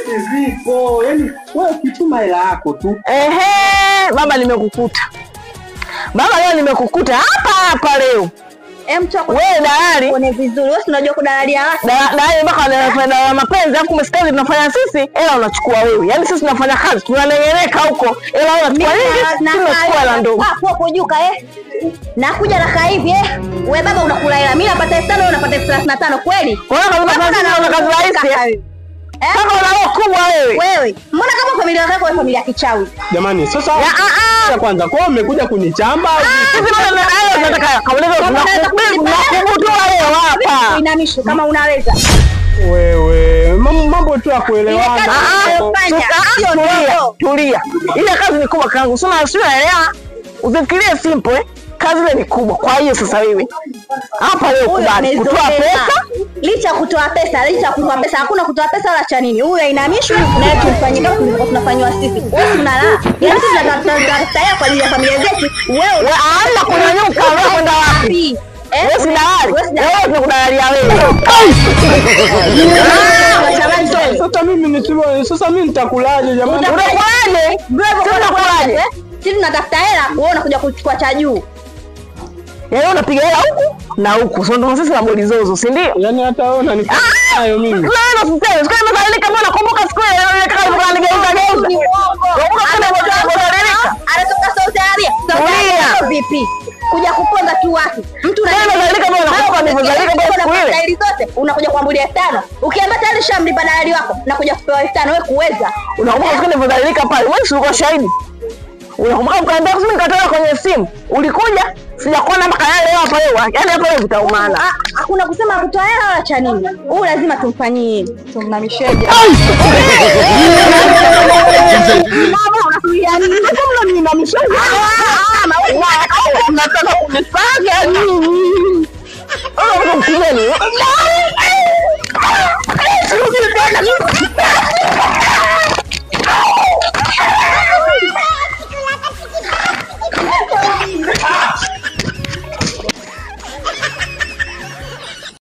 Kesi zipo. Yaani wewe ukichuma hela yako tu. Ehe, baba nimekukuta. Baba leo nimekukuta hapa hapa leo. Wewe dalali. Uone vizuri. Wewe unajua kudalalia watu. Dalali mpaka wanafanya mapenzi afu umesikia tunafanya sisi, hela unachukua wewe. Yaani sisi tunafanya kazi, tunanengeneka huko. Hela unachukua nyingi, tunachukua hela ndogo. Hapo hapo juka Nakuja na hivi Wewe baba unakula hela. Mimi napata 5000 wewe unapata 35 kweli? Wewe unafanya kazi rahisi. Kama una roho kubwa wewe. Wewe, mbona kama familia yako ni familia kichawi? Jamani, sasa kwanza kwa umekuja kunichamba au sisi tunataka kauliza tunakubutua leo hapa. Inamisho kama unaweza. Wewe, mambo tu ya kuelewana. Tulia. Ile kazi ni kubwa kangu. Sio unaelewa? Usifikirie simple Kazi ile ni kubwa. Kwa hiyo sasa wewe hapa leo kubali kutoa pesa. Licha kutoa pesa, hakuna kutoa pesa wala cha nini. Huyu ainamishwi na yeye tumfanyie kama tunafanywa sisi. Wewe unalaa. Yaani sisi tunatafuta hela kwa ajili ya familia zetu. Wewe hamna kunyanyuka, wewe kwenda wapi? Wewe si dalali. Wewe tunakudalalia wewe. Sasa mimi nisiwe, sasa mimi nitakulaje jamani? Unakulaje? Unakulaje? Sisi tunatafuta hela, wewe unakuja kuchukua cha juu. Yaani unapiga hela huku na huku. Sio ndio sisi na bolizozo, si ndio? Yaani hata wewe unanipa hayo mimi. Wewe unasema, siku ile mzalika mbona nakumbuka siku ile ile kaka alikuwa anigeuza geuza. Nakumbuka kuna mmoja alikuwa anatoka Saudi Arabia. Saudi Arabia vipi? Kuja kuponza tu watu. Mtu unazalika mbona nakumbuka nilizalika mbona siku ile. Staili zote unakuja kuambulia 5000. Ukiambia tayari shamlipa dalali wako na kuja kupewa 5000 wewe kuweza. Unakumbuka siku nilizalika pale. Wewe si uko shahidi? Unakumbuka mkaambia kusema nikatoa kwenye simu. Ulikuja sijakuona mpaka leo hapa leo. Yaani hapa leo vitaumana. Hakuna kusema kutoa hela wala cha nini. Huyu lazima tumfanyie. Tumnamisheje. Mama unasubiria nini? Mbona mninamisheje? Mnataka kunifanya nini? Mimi.